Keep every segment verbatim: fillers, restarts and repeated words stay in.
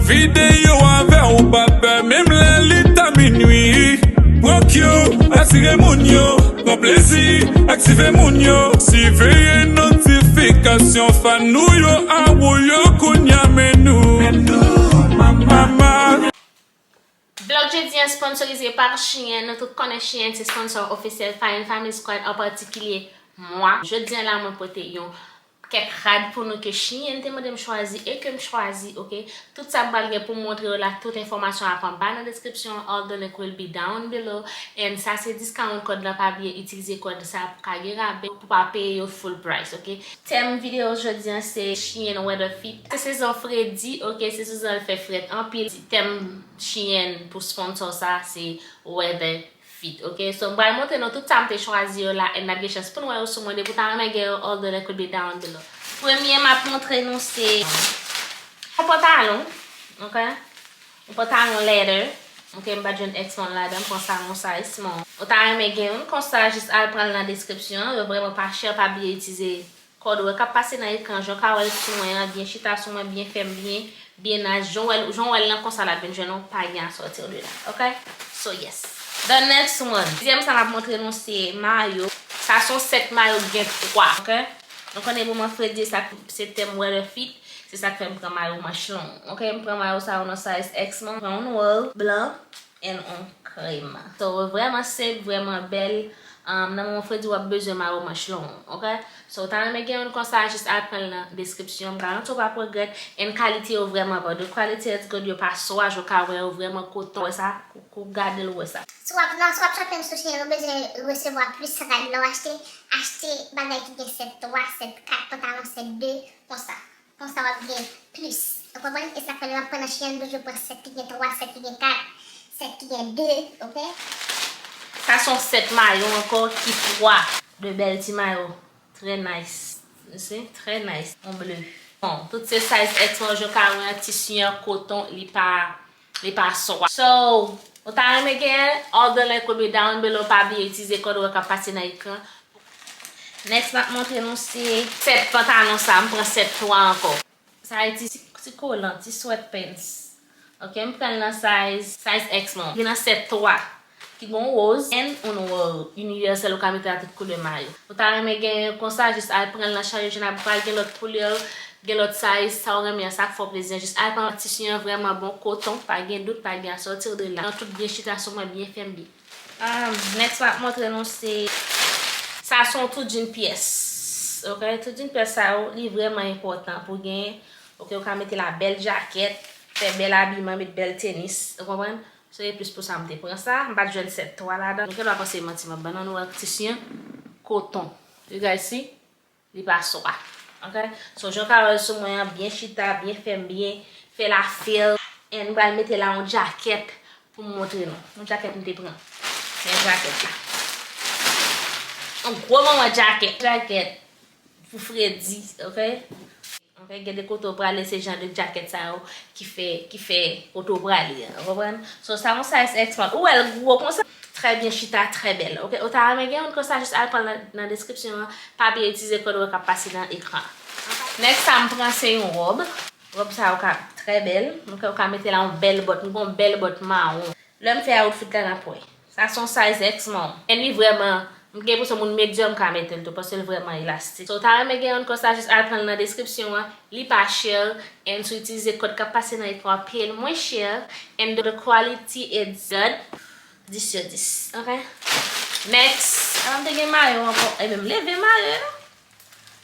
Videyo avè w pa pè, menm lè li ta minui. Pran Q, atire moun yo, pran plezi, aktive moun yo. Siveye notifikasyon fan nou yo, a ou yo kounye a men nou. Men nou, mama. Vlog jodi an sponsorize pa Shein. Nou tout konnen Shein se sponsor ofisyèl Fine Family Squad, an patikilye mwa. Jodi an la, mwen pote yon kèk rad pou nou ke Shein te mande m chwazi e ke m chwazi, oke? Tout sa m pral gen pou m montre yo la, tout enfòmasyon ap anba nan deskripsyon, all the link will be down below. And sa se discount code lan, pa bliye itilize kòd sa pou ka gen rabè, pou pa peye yo full price, oke? Tèm videyo jodi an se Shein Weather Fit. Se sezon fredi, oke? Se sezon l fè frèt anpil. Tèm Shein pou sponsor sa se Weather Fit, oke? So, m pral montre nou tout sa m te chwazi yo la, and n ap gen chans pou n wè yo sou mwen. Depi w ta renmen gen yo, all the link will be down below. Premye m ap montre nou se yon pantalon, oke? Yon pantalon leather, oke? M pa t jwenn X-Men ladan, m pran sa yon size small. Ou ta renmen gen youn konsa, jis al pran l nan deskripsyon an, yo vrèman pa chè, pa bliye itilize kòd ou wè k ap pase nan ekran, jan w ka wè l sou mwen an, byen chita sou mwen, byen fèm, byen, byen nice. Jan w wè l, jan w wè l lan konsa l ap vin jwenn ou, pa gen a sòti w de la, oke? So, yes. The next one. Dezyèm sa m ap montre nou se mayo. Sa se yon sèt mayo ki gen twa, oke? Nou konnen moman fredi, sa k, se tèm weather fit, se sa k fè m pran mayo manch long, oke? M pran mayo sa yo nan size X, mwen pran yon noir, blan, and yon krèm. So, vrèman senp, vrèman bèl. Um, nan moman fredi, w ap bezwen mayo manch long, oke? So, w ta renmen gen youn konsa, jis al pran l nan deskripsyon. M garanti w p ap regrèt. And kalite yo vrèman bon. The quality is good, yo pa swaj, ou ka wè yo vrèman koton. Wè sa? Kou, kou gade l, wè sa. Si w ap, nan, si w ap shopping sou Shein, ou bezwen resevwa plis rad lè w achte, achte bagay ki gen sèt twa, sèt kat, pantalon sèt de, konsa. Konsa w ap gen plis. Ou konprann? E sa k fè lè w ap pran nan Shein, toujou pran sèt ki gen twa, sèt ki gen kat, sèt ki gen de, oke? Sa se yon sèt mayo ankò ki twa. De bèl ti mayo. Trè nice. You see? Trè nice. Yon ble. Bon, tout se size X, mwen, jan w ka wè an, tisi an koton, li pa, li pa swa. So, ou ta renmen gen, all the link will be down below, pa bliye itilize kòd ou wè k ap pase nan ekran. Next, m ap montre nou se sèt pantalon sa, m pran sèt twa ankò. Sa e ti, ti kolan, ti sweatpants. Oke, m pran l nan size, size X mwen. Gen nan sèt twa, ki gon woz, and yon noir universal, ou ka mete a tout koulè mayo. Ou ta renmen gen konsa, jis al pran l nan Charlie Journal, pral gen lòt koulè, gen lòt size, sa w renmen an, sa k fè w plezi an. Jis al pran tisi an vrèman bon, koton, pa gen dout, pa gen a sòti de la. Nan tout byen chita sou mwen, byen fèm byen. Um, next, m ap montre nou se, sa se yon tout d'une pyès. Oke, tout d'une pyès sa yo, li vrèman enpòtan pou gen. Oke, ou ka mete la bèl jakèt, fè bèl abiman, met bèl tenis. Ou konprann? Se plis pou sa m te pran sa. M pa t jwenn sèt twa ladan. Oke, lè w ap panse manti, m ap ban nou wè tisi an. Koton. You guys see? Li pa swa. Oke? So, jan w ka wè l sou mwen an, byen chita, byen fèm, byen fè lafil. And m pral mete la yon jakèt pou m montre nou. Yon jakèt m te pran. Men jakèt la. Yon gwo manman jakèt. Jakèt pou fredi, oke? Oke, gen de kote w prale, se jan de jakèt sa yo ki fè, ki fè kote w prale a, ou konprann? So, sa yon size X mwen. Ou wè l gwo konsa, trè byen chita, trè bèl. Oke, ou ta renmen gen youn konsa, jis al pran l nan, nan deskripsyon an. Pa bliye itilize kòd ou wè k ap pase nan ekran. Next, sa m pran, se yon wòb. Wòb sa yo ka trè bèl. Oke, ou ka mete la yon bèl bòt. M gen yon bèl bòt mawon. Lè m fè outfit la, n ap wè. Sa se yon size X mwen. And li vrèman, m gen enpresyon moun medium ka mete l tou, paske l vrèman elastik. So, w ta renmen gen youn konsa, jis al pran l nan deskripsyon an. Li pa chè, and si w itilize kòd k ap pase nan ekran an, peye l mwen chè, and the quality is good. Dis sou dis, oke? Next. Ah, m te gen mayo ankò. Ebyen, m leve mayo yo.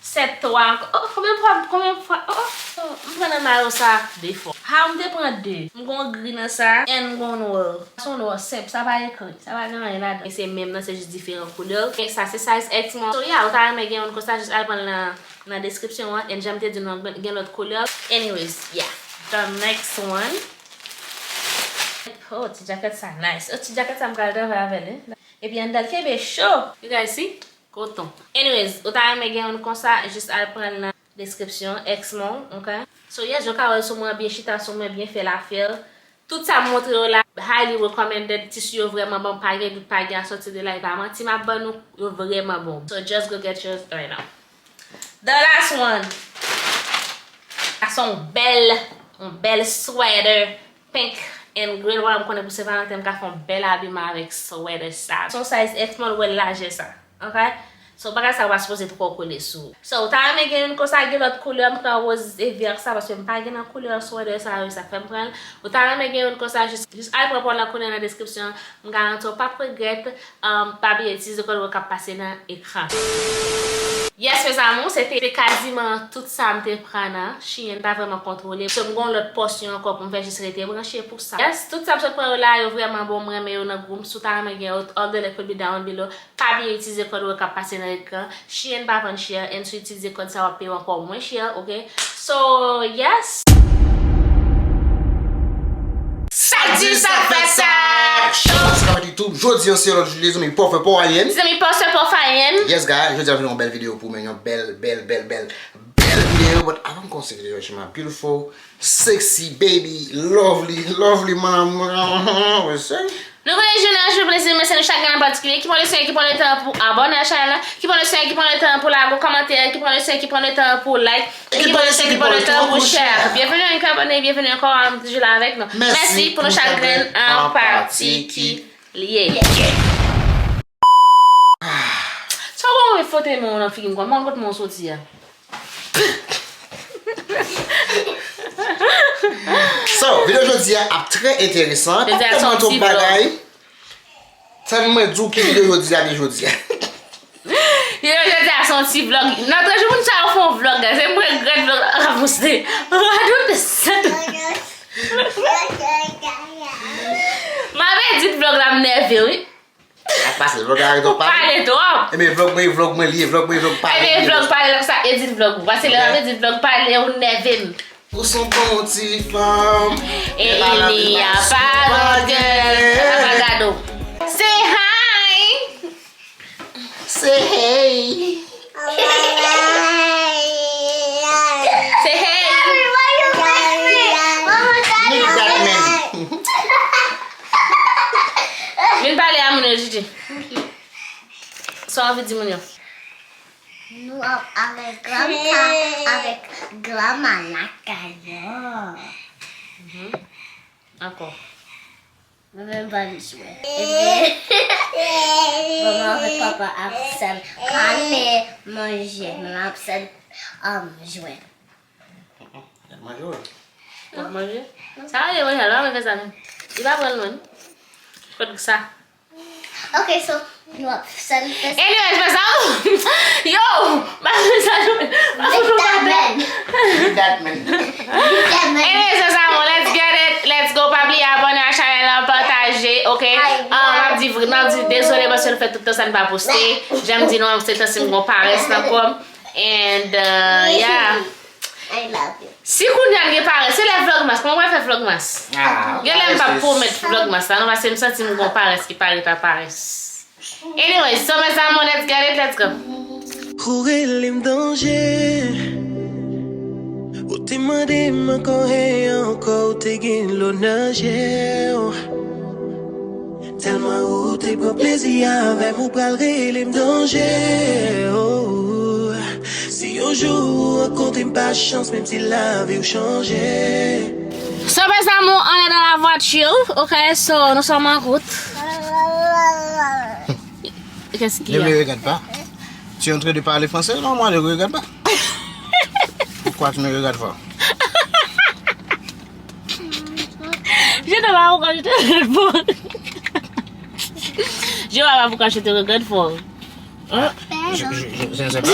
Sèt twa ankò. Oh, konbyen fwa, konbyen fwa? Oh, oh, oh, m pran nan mayo sa de fwa. Ha, m te pran de. M gon gri nan sa, and m gon nwa. Sa se yon nwa senp, sa pa ekri, sa pa gen anyen ladan. E se menm nan, se jis diferan koulè. E sa se size X mwen. So, yeah, ou ta renmen gen youn konsa, jis al pran l nan, nan deskripsyon an. And jan m te di nou an, gen lòt koulè. Anyways, yeah. The next one. Oh, ti jakèt sa nice. Oh, ti jakèt sa m pral travay avè l, wi. Epi anndan l kenbe cho. You guys see? Koton. Anyways, ou ta renmen gen youn konsa, jis al pran l nan deskripsyon, X mwen, oke? So, yes, jan w ka wè l sou mwen, byen chita sou mwen, byen fè lafè. Tout sa m montre w la, highly recommended, tisi yo vrèman bon, pa gen dout, pa gen a sòti de la, e pa manti m ap ban nou, yo vrèman bon. So, just go get yours right now. The last one. Sa se yon bèl Yon bèl sweater pink and green. Wè, m konnen pou Sen Valanten, m ka fè yon bèl abiman avèk sweater sa. Se yon size X, mwen wè l lajè sa. Ok? So, bagay sa yo pa sipoze twò kole sou ou. So, ou ta renmen gen youn konsa, gen lòt koulè, m pran woz e vè sa, paske m pa gen nan koulè sweater sa yo, sa fè m pran l. Ou ta renmen gen youn konsa, jis, jis al pran pa w nan koulè nan deskripsyon. M garanti w p ap regrèt, um, pa bliye itilize kòd wè k ap pase nan ekran. Yes, mes amours, se te, se kaziman tout sa m te pran nan. Shein pa vrèman kontwole. So, m gon lòt pòsyon ankò pou m fè, jis rete branche pou sa. Yes, tout sa m sot pran yo la, yo vrèman bon, m renmen yo nan gou m. Si w ta renmen gen yo, all the link will be down below. Pa bliye itilize kòd wè k ap pase nan ekran. Shein pa vann chè, and si w itilize kòd sa, w ap peye yo ankò mwen chè, ok? So, yes. Sa k di sa k fè sa. Shout out to YouTube. Jodi an se lòt jou, lezanmi, pòfè pòfayen. Lezanmi, pòfè pòfayen. Yes, guys, jodi a vin yon bèl videyo pou mwen, yon bèl, bèl, bèl, bèl, bèl videyo. But avan m kòmanse videyo, she my beautiful, sexy, baby, lovely, lovely mama. What's up? Nou konnen jounen an jou plezi, men se nou chak grenn an patikilye ki pran le swen, ki pran le tan pou abòne a chanèl la, ki pran le swen, ki pran le tan pou lage yon kòmantè, ki pran le swen, ki pran le tan pou like, e ki pran le swen, ki pran le tan pou share. Byenveni ankò abòne, byenveni ankò, um, toujou la avèk nou. Mèsi pou nou chak grenn an patikilye. Sa w ba mwen fote men w nan figi m konsa, m pa konn kot men w soti a. So, videyo jodi a ap trè enteresan. Jodi a se yon ti vlog. Tann mwen di w ki videyo jodi a, videyo jodi a. Videyo jodi a se yon ti vlog. Nan trè jou moun sa yo fè yon vlog, guys. E m regrèt vlog la pa poste. Radote sa. M ap edit vlog la, m nève, wi. Ap pase, vlog la arete w pale. Ou pale twòp. Ebyen, vlog mwen, vlog mwen li ye, vlog mwen, vlog pale. Ebyen, vlog pale, lè sa edit vlog ou. Paske lè w ap edit vlog pale, ou nève m. Ou se yon bon ti fanm. E li a pa gògè. Apa gado. Say hi. Say hey. Say hey. Meet that man. Vin pale a moun yo, Gigi. Sa w anvi di moun yo? Nou ap avèk granpa, avèk granma lakay yo. Mhm. Ankò. Mwen menm pa vin sou mwen. Ebyen, manman avèk papa ap sèl ale manje, manman ap sèl, um, jwe. Y ap manje, wi. Y ap manje? Sa ale manje, al pa manje sa menm. Li pa pran lwen. Kot sa? Ok, so, nou ap sèl fè sa. Anyways, mes amours. Yo! Ba fè sa nou. Ba fè sa nou. Meet that man. Meet that man. Meet that man. Anyways, mes amours, let's get it. Let's go. Pa bliye abòne a chanèl la, pataje, ok? Ay, um, m ap di vre, m ap di dezole paske nou fè tout tan sa n pa poste. Jan m di nou, se tansi m gon parès nan kò m. And, uh, yeah. I love you. Si kounye a n gen parès, se lè vlogmas, kòman w pral fè vlogmas? Ah, gen lè m p ap pwomèt vlogmas la, non, paske m santi m gon parès ki parèt a parès. Anyways, so mes amours, let's get it, let's go. Ou rele m danje. Ou te mande m ankò e ankò, ou te gen dlo nan je w. Tèlman ou te pran plezi avè m, ou pral rele m danje, oh. Si yon jou ou rankontre m pa chans, menm si lavi w chanje. So, mes amours, on est dans la voiture, ok? So, nous sommes en route. Qu'est-ce qu'il y a? Ne me regarde pas. Tu es en train de parler français? Non, moi, ne regarde pas. Pourquoi tu me regardes fort? Je ne sais pas pourquoi je te regarde fort. Je ne sais pas pourquoi je te regarde fort. Hein? Je, je, je, je ne sais pas.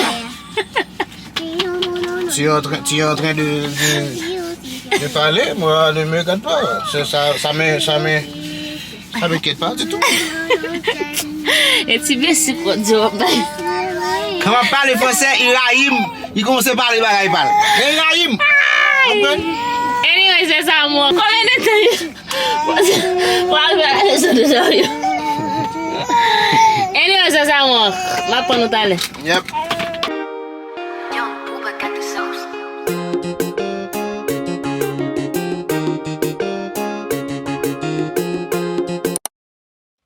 Tu es en train, tu es en train de, de, de parler, moi, ne me regarde pas. Ça, ça, ça me, ça me, ça m'inquiète pas du tout. E ti besi kwa di w ap bay. Kan m ap pale fransè, Irayim, li kòmanse pale bagay pa l. Men Irayim! Konprann? Anyways, se sa, mwen. Konbyen de tan w ap fè leson de sa yo? Anyways, se sa, mwen. M ap pran nou talè. Yep. Yo, Booba got the sauce.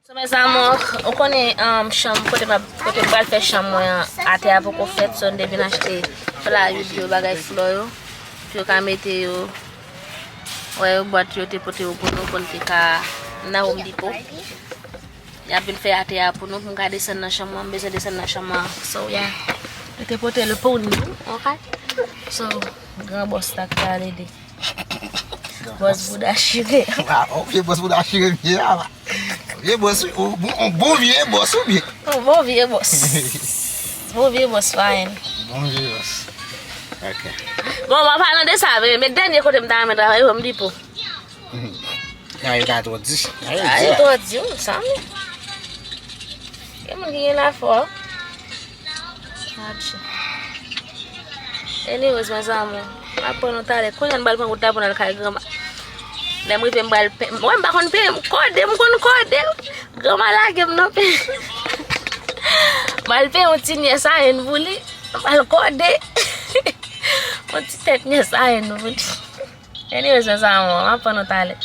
So, mes amours, ou konnen, um, chanm, kote m ap, kote m pral fè chanm mwen an, atè a poko fèt, so m te vin achte playwood yo, bagay flò yo, pou yo ka mete yo Wè, yo bwat yo te pote yo pou nou, pou n te ka nan Home Depot. Y ap vin fè atè a pou nou, pou m ka desann nan chanm mwen, m bezwen desann nan chanm mwen. So, yeah. Yo te pote l pou nou, ok? So, gran bòs la k pral ede. Bòs bouda chire. Ah, oh, vye bòs bouda chire, vye a. Vye bòs, ou bon, ou bon vye bòs ou byen? Ou bon vye bòs. Bon vye bòs, fine. Bon vye bòs. Ok. Bon, mwen pa nan de sa, men, men dènye kote m ta renmen travay, Home Depot. Ya, yo ta twò di. Ya, yo di. Twò di, wi, sa, wi. Gen moun ki gen lafò. Atchi. Anyways, mes amours, m ap pran nou talè. Kounye a n pral pran wout la pou n al kay granma. Lè m rive, m pral pen-, mwen, m pa konn penyen, m kòde, m konn kòde. Granma lage m nan penyen. M pral penyen yon ti nyès a enn pou li. M pral kòde. Yon ti tèt nyès a enn pou li. Anyways, mes amours, m ap pran nou talè.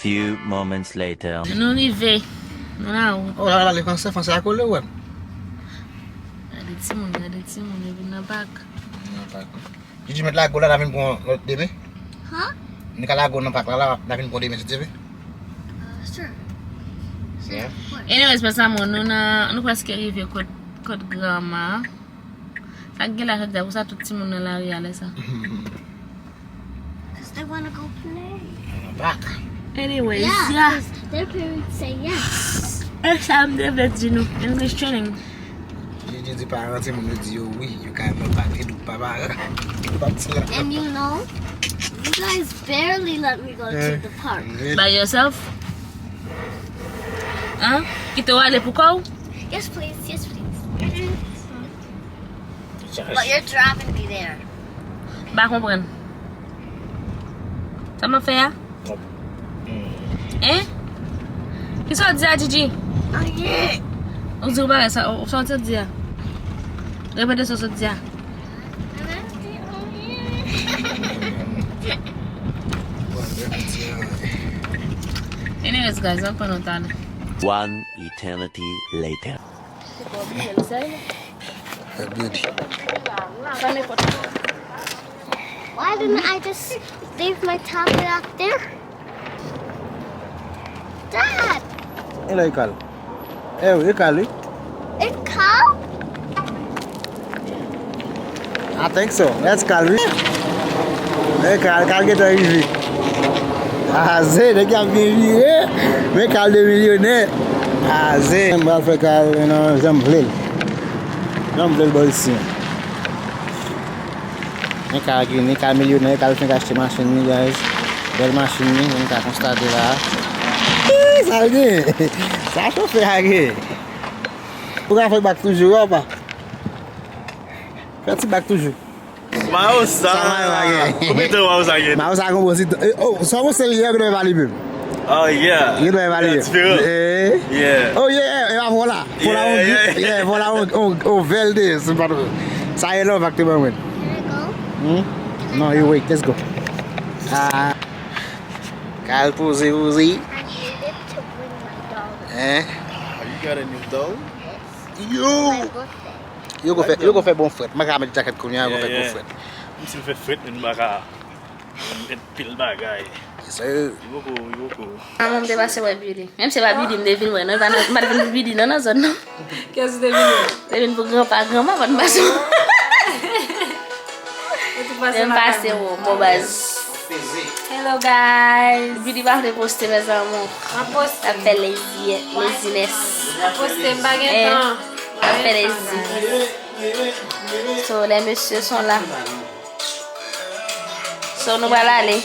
Few moments later. Nou rive. Nou la ou? Oh, la, la, le fransè, fransè a kole, wè. Gade timoun, gade timoun, yo vin nan pak. Nan pak. Didi, mèt lage w la, n a vin pran lòt demen? Huh? Nou ka lage w nan pak la, la, n a vin pran demen, si Dye vle. Uh, sure. Yeah. Anyways, mes amours, nou nan, nou prèske rive kot, kot granma. Sa k gen la, sa k di a, pou sa tout timoun nan lari a lè sa. 'Cause they wanna go play. Back. Anyways, yeah, yeah. 'Cause their parents say yes. E sa m te vle di nou, English training. Didi di paran timoun yo di yo wi, yo ka nan pati dout pa paran. Pati la. And you know, you guys barely let me go to the park. By yourself? Hein? Kite w ale pou kò w? Yes, please. Yes, please. But you're driving me there. M pa konprann. Sa m ap fè a? Hein? Kisa w di a, Didi? Anyen. Ou di w bagay sa, ou, sa w di a? Repete sa w di a. Anyways, guys, m ap pran nou talè. One eternity later. Why didn't I just leave my tablet out there? Dad! E la, e kal. E wi, e kal, wi. E kal? I think so. That's Calvin. Men Kal, Kal gentan rive. Aze, nèg y ap byen vire. Men Kal de milyonè. Aze. M pral fè Kal, you know, jan m vle l. Jan m vle l bò isi. Men Kal gen, men Kal milyonè, Kal fenk achte machin li, guys. Bèl machin li, nou ka konstate la. Ih, sa l gen. Sa chofè a gen. Ou ka fè bak toujou, wi, papa. Fè ti bak toujou. Mawosa! Sa Mawosa gen? Konbyen tan Mawosa gen? Mawosa gen bon ti tan. Eh, oh, sa w panse li ye, gen dwa evalye menm. Oh, yeah. Gen dwa evalye. Diferan. Eh. Yeah. Oh, yeah, yeah, yeah, voilà. Voilà, yeah, on, yeah, yeah, voilà, on, on, on vèl de, se pa sa e love ak te ban mwen. Hmm? No, you wait, let's go. Ah. Kal poze, poze. I needed to bring my dog. Hein? Ah, you got a new dog? Yes. Yo! My birthday. Yo go fè, yo go fè bon frèt. Mwen ka met jakèt kounye a, yo go fè bon frèt. Menm si l fè frèt, men m pa ka met pil bagay. Yes, sir. Li poko, li poko. Manman m te pase wè Beauty. Menm se pa Beauty m te vin wè, non, e pa nan, m pa t vin pou Beauty, non, nan zòn, non. Kiyès ou te vin wè? Te vin pou granpa, granma pa t pase wè. Ou te pase nan kay mwen. Bon baz. Hello, guys. Beauty pa vle poste, mes amours. M ap poste. L ap fè lezi, lezinès. M ap poste, m pa gen tan. L ap fè lezi. So, les messieurs sont là. So, nou pral ale.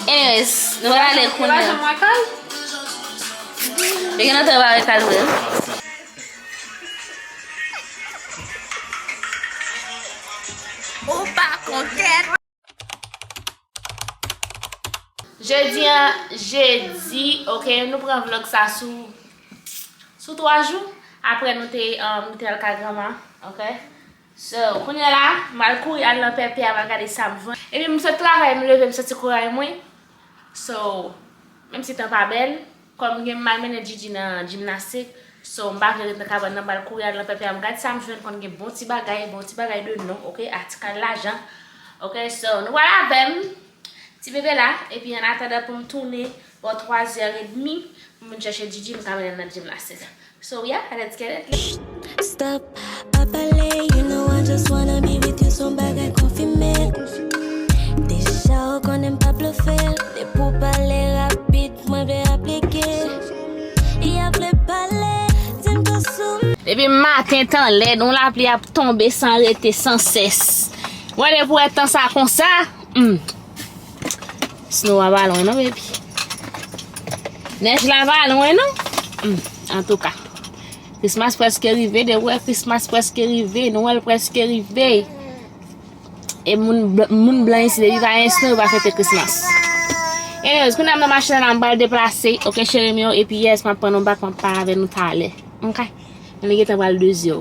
Anyways, nou pral ale kounye a. Yo gen nan tan yo pa wè Kal vre. Ou pa konn kèt. Jodi an, jedi, ok, nou pran vlog sa sou, sou twa jou. Apre nou te, um, nou te al kay granma, ok. So, kounye a la, m al kouri al nan pèpè a, m al gade sa m vann. Epi m sot travay, m leve, m santi koray mwen. So, menm si tan pa bèl, kòm gen m al mennen Didi nan jimnastik, So, m pa vle ret nan kabann nan, m pral kouri al nan pèpè a, m gad sa m jwenn, konn gen bon ti bagay, bon ti bagay de non, ok, atik a lajan. Ok, so, nou pral avè m, ti bebe la, epi an atandan pou m tounen bò twa zè edmi, pou m vin chèche Djidji, m ka mennen l nan gymnastik. So, yeah, let's get it. Stop, pa pale, you know I just wanna be with you, son bagay konfime. Deja ou konnen m pa blofe, depi w pale rapid, mwen vle aplike. Y ap vle pale, di m tou sou m. Depi maten tan lèd, yon lapli ap tonbe san rete, san sès. Mwen depi w wè tan sa konsa, hmm. Snow a pa lwen non, baby. Nèj la pa lwen non. Hmm. Antouka, Christmas prèske rive, depi w wè Christmas prèske rive, Nwèl prèske rive. E moun bl-, moun blan isi, depi pa gen snow, yo pa fete Christmas. Anyways, kounye a m nan machin la, m pral deplase, ok, cheri m yo, epi yes, m ap pran nou back, m ap pale avè nou talè. Ok? Mwen gentan pral de zè.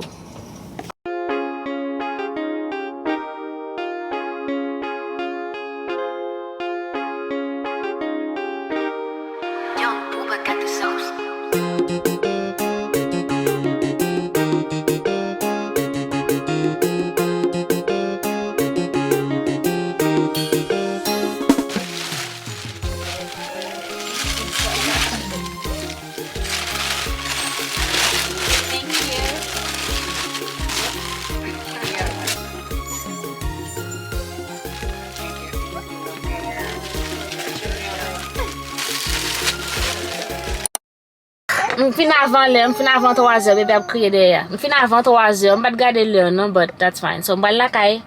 M fin avan lè, m fin avan twa zè, bebe ap kriye dèyè a. M fin avan twa zè, m pa t gade lè non, but that's fine. So, m pral lakay,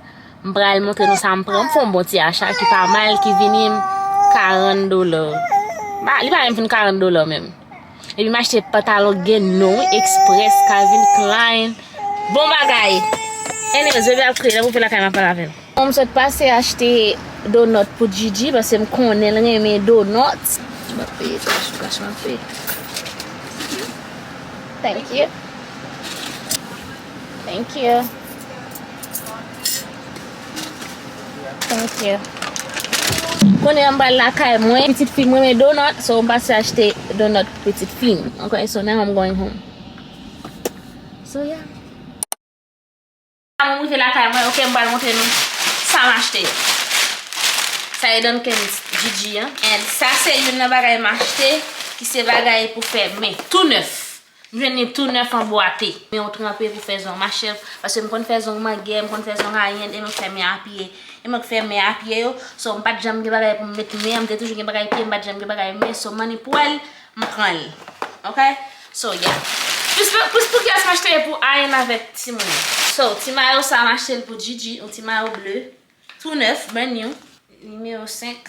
m pral montre nou sa m pran. M fè yon bon ti acha ki pa mal, ki vini m karant dola. Ba, li pa menm vin karant dola menm. Epi m achte pantalon gen non, Express, Calvin Klein. Bon bagay. Anyways, bebe ap kriye, lè m rive lakay, m ap pale avè l. Bon, m sot pase achte donut pou Djidji, paske m konnen l renmen donut. M ap peye, kash, kash, m ap peye. Thank you. Thank you. Thank you. Kounye a m pral lakay mwen. Pitit fi m renmen donut, so m pase achte donut pou pitit fi m. Ok, so now I'm going home. So, yeah. Mwen rive lakay mwen, ok, m pral montre nou sa m achte yo. Sa e Dunkin' Djidji an. And sa se youn nan bagay m achte, ki se bagay pou fè men. Tou nèf. M jwenn li tou nèf anbwate. Men w tranpe pou fè zong mache, paske m konn fè zong mangè, m konn fè zong ayen, e mwen k fè men apiye. E mwen k fè men apiye yo. So, m pa t janm gen bagay pou m met men, m te toujou gen bagay piye, m pa t janm gen bagay men. So, m annik pwèl, m pran l. Ok? So, yeah. Plis, plis pou kiyès m achte pou Ayen avèk timoun yo. So, ti mayo sa m achte l pou Djidji, yon ti mayo ble. Tou nèf, brand new. Nimewo senk.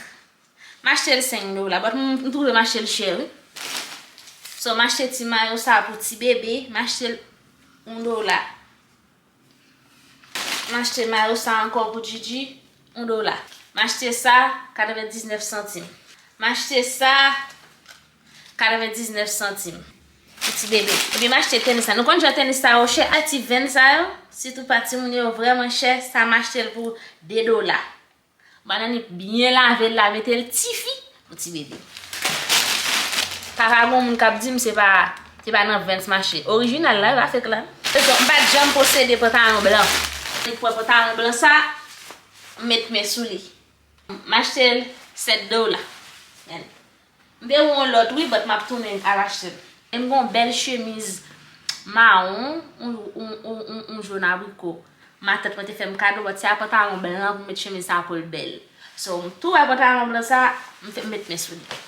M achte l senk dola, but m, m twouve m achte l chè, wi. So, m achte ti mayo sa pou ti bebe, m achte l yon dola. M achte mayo sa ankò pou Djidji, yon dola. M achte sa, katrevendiznèf santim. M achte sa, katrevendiznèf santim. Pou ti bebe. Epi m achte tenis sa. Nou konn jan tenis sa yo chè, a ti venn sa yo, sitou pa timoun yo, yo vrèman chè. Sa m achte l pou de dola. Banann li byen lave l la, mete l tifi pou ti bebe. Paka gon moun k ap di m se pa, se pa nan Vans m achte. Orijinal la, e pa fake la. Rezon, m pa t janm posede pantalon blan. Li pran pantalon blan sa, m met men sou li. M achte l sèt dola. Men, m te wè yon lòt wi, but m ap tounen al achte l. E m gen yon bèl chemiz mawon, yon, yon, yon, yon, yon jòn abriko. Matant mwen te fè m kado, but se a pantalon blan pou m met chemiz sa pou l bèl. So, m tou wè pantalon blan sa, m fè m met men sou li.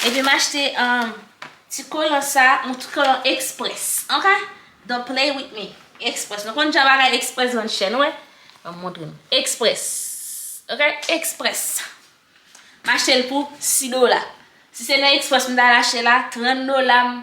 Epi m achte, um, ti kolan sa, yon ti kolan Express, ok? Don't play with me. Express. Nou konn jan bagay Express vann chè, nou wè? Ban m montre nou. Express. Ok? Express. M achte l pou sis dola. Si se nan Express m ta al achte la, trant dola m,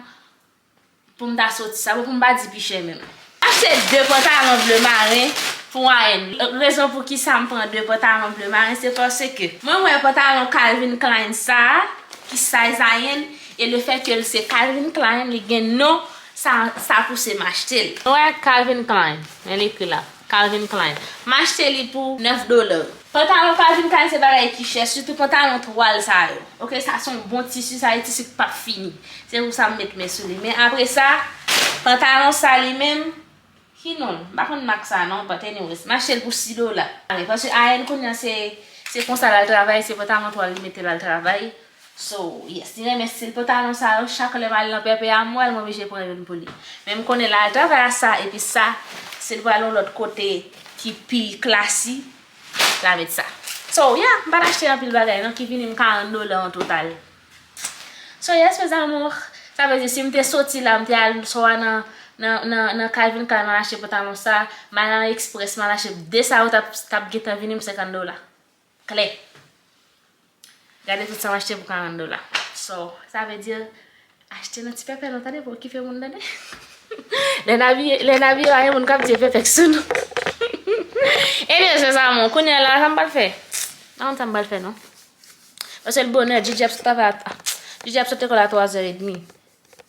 pou m ta soti sa, pou m pa di pi chè menm. M achte de pantalon ble maren pou Ayen. Rezon pou ki sa m pran de pantalon ble maren, se paske mwen wè pantalon Calvin Klein sa, ki size Ayen, e le fè ke l se Calvin Klein, li gen non, sa, sa pouse m achte l. Wè Calvin Klein, men li ekri la. Calvin Klein. M achte li pou nèf dola. Pantalon Calvin Klein se bagay ki chè, sitou pantalon twal sa yo. Ok, sa se yon bon tisi, sa e tisi k p ap fini. Se pou sa m met men sou li. Men apre sa, Pantalon sa li menm, ki non l? M pa konn mak sa non, but anyways, m achte l pou sis dola. Paske Ayen kounye a se, se konsa l al travay, se pantalon twa li mete l al travay. So, yes, li renmen stil pantalon sa yo, chak lè m al nan Pèpè a m wè l, m oblije pran youn pou li. Men m konnen l al travay a sa, epi sa, si l pral yon lòt kote ki pi klasi, l a met sa. So, yeah, m pa t achte anpil bagay non, ki vini m karant dola an total. So, yes, mes amours, sa vle di si m te soti la, m te al swa nan, nan, nan, nan Calvin Klein, m al achte pantalon sa, m al nan Express, m al achte de sa yo t ap, t ap gentan vini m senkant dola. Klè. Gade tout sa m achte pou karant dola. So, sa vle di, achte nan ti pèpè non, tande, pou okipe moun, tande. Lè n abiye, lè n abiye, pa gen moun k ap di e pèpè k sou nou. Anyways, mes amours, kounye a la, sa m pral fè? M pa konn sa m pral fè non. Paske l bonè, Gigi ap sot travay a, Gigi ap sot lekòl a twa zè edmi.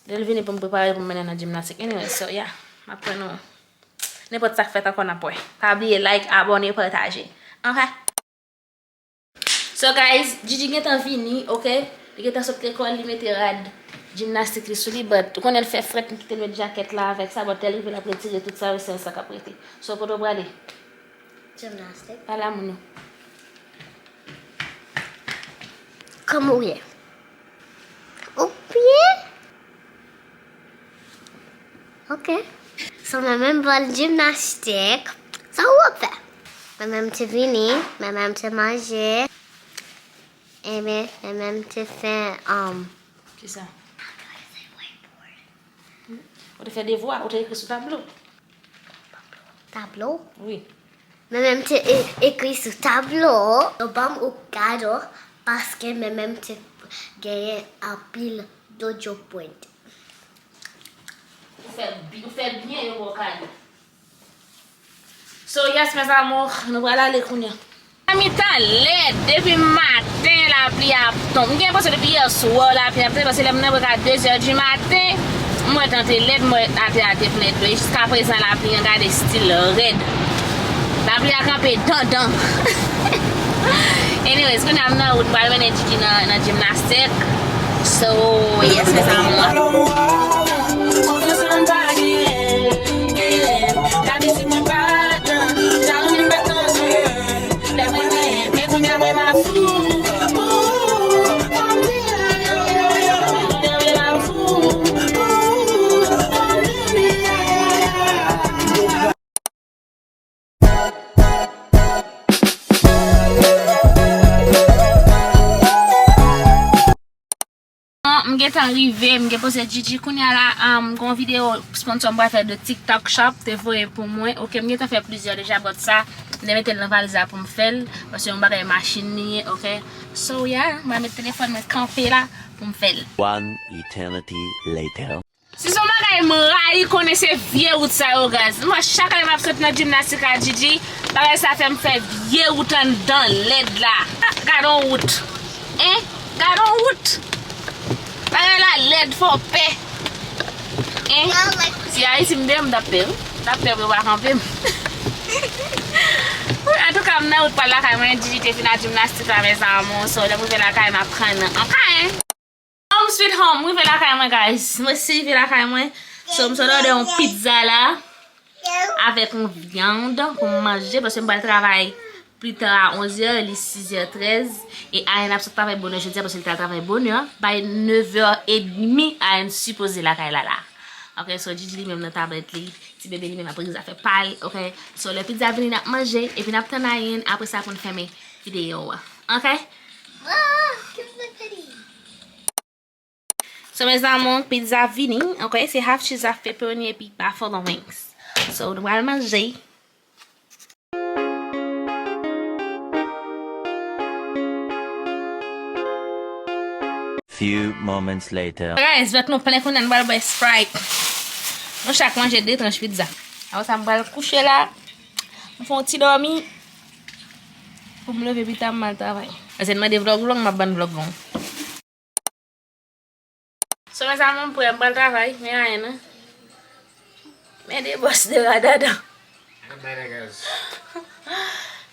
Lè l vini pou m prepare pou m mennen nan jimnastik. Anyway, so, yeah, m ap wè nou. Nenpòt sa k fèt ankò, n ap wè. Pa bliye like, abòne, pataje. Ok? So, guys, Gigi gentan vini, ok? Li gentan sot lekòl, li mete rad jimnastik li sou li, but ou konnen l fè frèt, m kite l met jakèt la avèk sa, but lè l rive, l ap retire tout sa yo, sèl sa k ap rete. So, kote w prale? Jimnastik. Pale a moun yo. Kòman w ye? Ou byen? Ok. So, mwen menm pral jimnastik. Sa ou ap fè? Mwen menm te vini, mwen menm te manje. Ebyen, mwen menm te fè, um, kisa? Ou te fè devwa, ou te ekri sou tablo. Tablo? Wi. Mwen menm te e- ekri sou tablo. Yo ban m yon kado paske mwen menm te genyen anpil dojo point. Ou fè bi- ou fè byen yo ba w kado. So, yes, mes amours, nou pral ale kounye a. Mitan lèd, depi maten lapli ap tonbe. M gen enpresyon depi yè swa lapli ap tonbe, paske lè m nan bwè ka de zè di maten, m wè tan te lèd, m wè atè a te plen dlo. E jiskaprezan lapli an gade stil rèd. Lapli a kanpe dandan. Anyways, kounye a m nan wout, m pral mennen Gigi nan, nan jimnastik. So, yes, mes amours. M gentan rive, m gen poze Gigi. Kounye a la, um, m gen yon videyo sponsò m pral fè de TikTok Shop, te voye pou mwen. Ok, m gentan fè plizyè deja, but sa, m te mete l nan valiz la pou m fè l, paske yon bagay machin li ye, ok. So, yeah, m pral met telefòn mwen kanpe la pou m fè l. One eternity later. Si se yon bagay m rayi konnen se vye wout sa yo, guys. Mwen, chak ane m ap sot nan jimnastik a Gigi, bagay sa fè m fè vye wout anndan lèd la. Ah, gad on wout. Hein? Gad on wout. Bagay la lèd, fò pè. Hein? Si Ayiti m te ye, m t ap pè, wi. M t ap pè pou yo pa kanpe m. Wi, antouka, m nan wout pral lakay mwen, Gigi te fin ak jimnastik la, mes amours. So, lè m rive lakay, m ap pran nan an kayen. Home sweet home, m rive lakay mwen, guys. Mwen si rive lakay mwen. So, m sot òdè yon pizza la avèk yon vyann pou m manje, paske m pral travay pita a onzè, li sizè trèz, e Ayen ap sot travay bonè jodi a, paske li t al travay bonè, bay nevè edmi, Ayen sipoze lakay la la. Ok, so Gigi li menm nan tablèt li, ti bebe li menm ap regle zafè pa l, ok. So, lè pizza vini, n ap manje, epi n ap tann Ayen, apre sa pou n fèmen videyo a. Ok? So, mes amours, pizza vini, ok? Se half cheese, half pepperoni, epi buffalo wings. So, nou pral manje. Few moments later. Guys, vant nou plen kounye a, nou pral bwè Sprite. Nou chak manje de tranch pizza. Apre sa, m pral kouche la. M fè yon ti dòmi. Pou m leve pita, m al travay. Paske n mande vlog long, m ap ban n vlog long. So, mes amours, m prè, m pral travay, men Ayen nan. Men de bòs de radadan.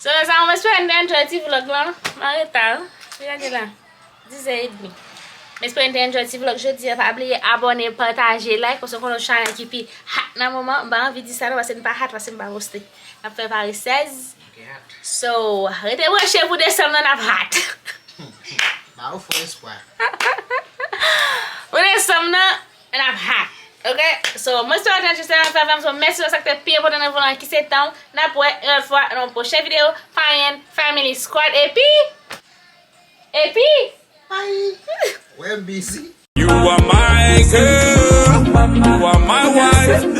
So, mes amours, m espere n te enjoy ti vlog lan. M an reta, wi. Gade la. Dizè edmi. M espere n te enjoy ti vlog jodi a. Pa bliye abòne, pataje, like, paske w konnen chanèl ki pi hot nan moman. M pa anvi di sa non, paske n pa hot, paske n pa poste. N ap fè Paris sèz. So, rete branche pou desanm nan, n ap hot. Ba yo fo espwa. Pou desanm nan, n ap hot. Ok? So, mwen se Anjan Justin nan Fèm, so mèsi nan sa k te pi enpòtan nan volan ki se tan w. N ap wè yon lòt fwa nan yon pwochen videyo. Payen Family Squad. Epi, epi, Bye. Wè m busy. You are my girl, you are my wife.